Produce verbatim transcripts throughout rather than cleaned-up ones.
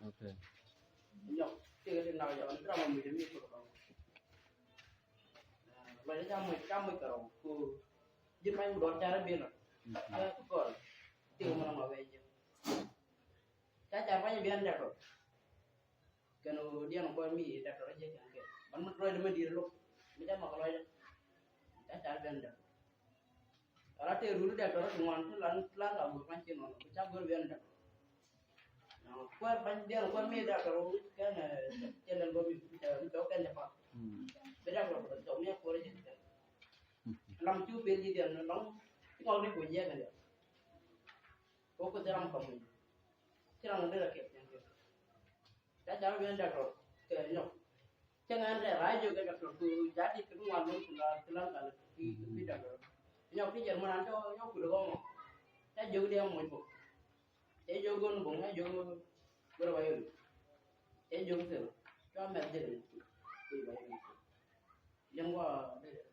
Okay. Lɔcdä ca moc, ca moc kärɔ̱ ku ji̱n mac mi dɔ̱r ca rɔ biɛn rɔ. Kä kɔl ti mɔnɔ ma wee ji̱ ca ca pa̱ny biɛn dɛk rɔ. Kɛn ɣöö diɛn kuɔth mi dɛk rɔ ji̱ kɛn kɛ ban mi rɔy dɛ mi di̱i̱t lo̱k mi ca mak lɔcdä. Ca ca biɛn dɛk rɔ. Ala tëë runi dɛk tɔrɔ ti ŋuan ti lan ti lan la guur mac ci nɔnɔ ku ca guur wiɛn dɛk. Kuɛr ba̱ny diɛl kuɛr mi dɛk tɔrɔ kɛn cɛ lɛl gomi mi cɛ kɛn cɛ pa. Bi dɛk tɔrɔ tɔrɔ mi kuɔr jɛ kɛn. Lam cu pil ji diɛl ni lɔŋ ti ŋɔk ni ku jɛ kɛn jɛ. Ko ku ci ram kɔm ni ci ram ni dɛk kɛ kɛn kɛ. Ca ca wiɛn dɔktɔr kɛ nyɔk. Cɛ ŋɛn rɛɛ raa jiök kɛ dɔktɔr ku ca ti kɛ ŋuan lun ku la ti lan kal ki ki dɔktɔr. Nyɔk ti jɛr mɔnan cɔ nyɔk ku dɔgɔ mɔ. Ca jiök dee mɔc bok. Cɛ jiök gon bok ca jiök gor wa yol. Cɛ jiök thil cɔ mɛth jɛ ni ku ba yol. Yɛn wa dee.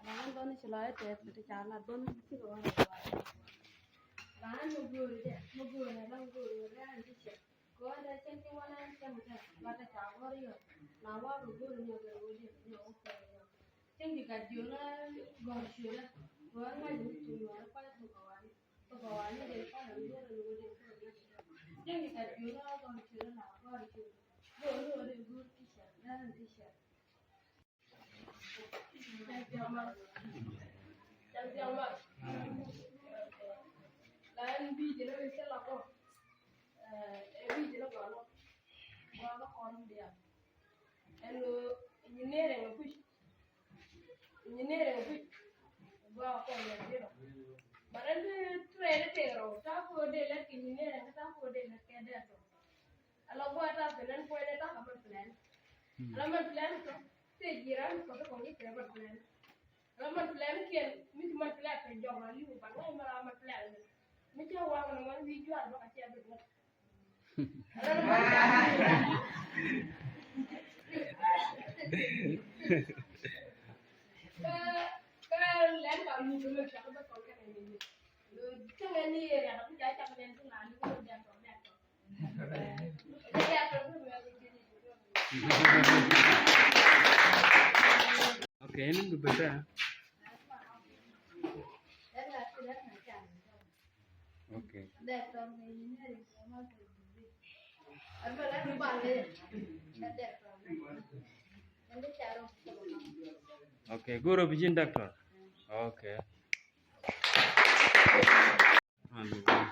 Ran dɔni ci lɔc tɛth ti ca lat dɔni ci kɛ wä rɛy wä. Ran mi go̱o̱ri dɛ mi go̱o̱ri ran go̱o̱ri ran ti cɛ kɛ wä dɛ cɛn ti wä ran cɛn tɛ lat tɛ ca gɔr yɔ. Na wä kɛ go̱o̱ri ni wä kɛ wä dɛ ni wä kɛ yɔ. Cɛn ti gat jiö na gɔr ciö dɛ wä ŋa̱c ni tu yɔ rɛ kɔc tu kɛ wä ni. Ɛn ɣöö engineering ɛ kuc, engineering ɛ kuc. Gua kɔn yɛ dirɔ. But ɛn bi trade tëë rɔ ta̱a̱ ko̱o̱r dee lät kɛ engineering kä ta̱a̱ ko̱o̱r dee lät kɛ dee tɔ. Ala gua ta̱a̱ pɛn ɛn puɔ̱ny ɛ ta̱a̱ kɛ man plan. Ala man plan tɔ tëë ji̱ ran kɔ tɔ kɔn ji̱ kɛ man plan. Ala man plan kiɛn mi ci man plan kɛ jɔk la li̱w ban ŋa̱c man ala man plan. Mi cä waŋ ni ŋuan wi̱i̱ juaar bä kɛ cɛ bi ŋuan. Okay, ini berbeda. Okay. Okay, guru bijin doctor. Okay. Ŋa̱n mi gɔaa.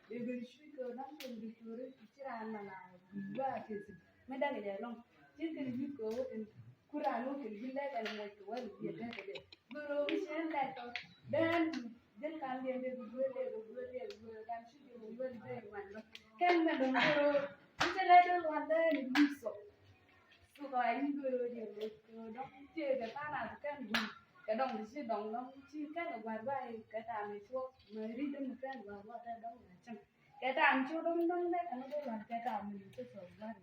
Bi ben cuc kɛ dɔ̱ŋ kɛ duktori ci raan nana gua kɛ thi̱n mi dakɛ jɛ lɔ̱ŋ. Ci kɛn wi̱i̱ kɛ wä kɛn ku raan wä kɛn bi lɛk ɛn muɔc kɛ wä lɛ biɛ dee kɛ dee. Gör wä wi̱c ɛn lɛk tɔ dee ɛn jɛn kan diɛn dee bi guer dee bi guer dee bi guer kan cuc kɛ wä guer dee ŋuan lɔ. Kɛn mɛ dɔ̱ŋ gör wä wi̱c ɛn lɛk dee ŋuan dee ɛn wi̱i̱ thok. Thok a wi̱i̱ gör wä dee wä kɛ dɔ̱ŋ ciɛ kɛ tha̱a̱ŋ a kɛn wi̱i̱ kɛ dɔ̱ŋ ci dɔ̱ŋ dɔ̱ŋ ci kɛn kɛ gua̱a̱r ba kɛ ta̱a̱ mɛ cuɔk mɛ ri̱c dee mi kɛn gua̱a̱r ba kɛ dɔ̱ŋ mɛ cäŋ. Kɛ ta̱a̱ mi cu dɔ̱ŋ dɔ̱ŋ dee kɛn dee lua̱ŋ kɛ ta̱a̱ mi cu thok gua̱a̱r.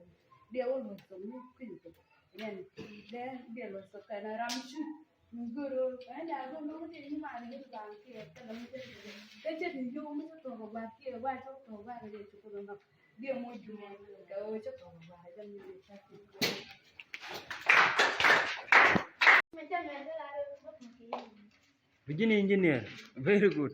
Diɛ wä luɔ̱c thok mi kui̱ thok. Yɛn dee diɛ luɔ̱c thok kɛn ram cu mi gör ɣöö kɛn ca gör mi wä diɛ nyi maa ni gör lua̱ŋ kiɛ kɛ lɛ mi cɛ thok. Kɛ cɛ ti yio̱w mi cɛ thok gua̱a̱r kiɛ gua̱a̱r cɛ thok gua̱a̱r kɛ cu kɛ lɛ nɔk. Diɛ mɔ jumɔ kɛ ɣöö cɛ thok gua̱a̱r jɛ mi cɛ thok. Bijin engineer. Very good.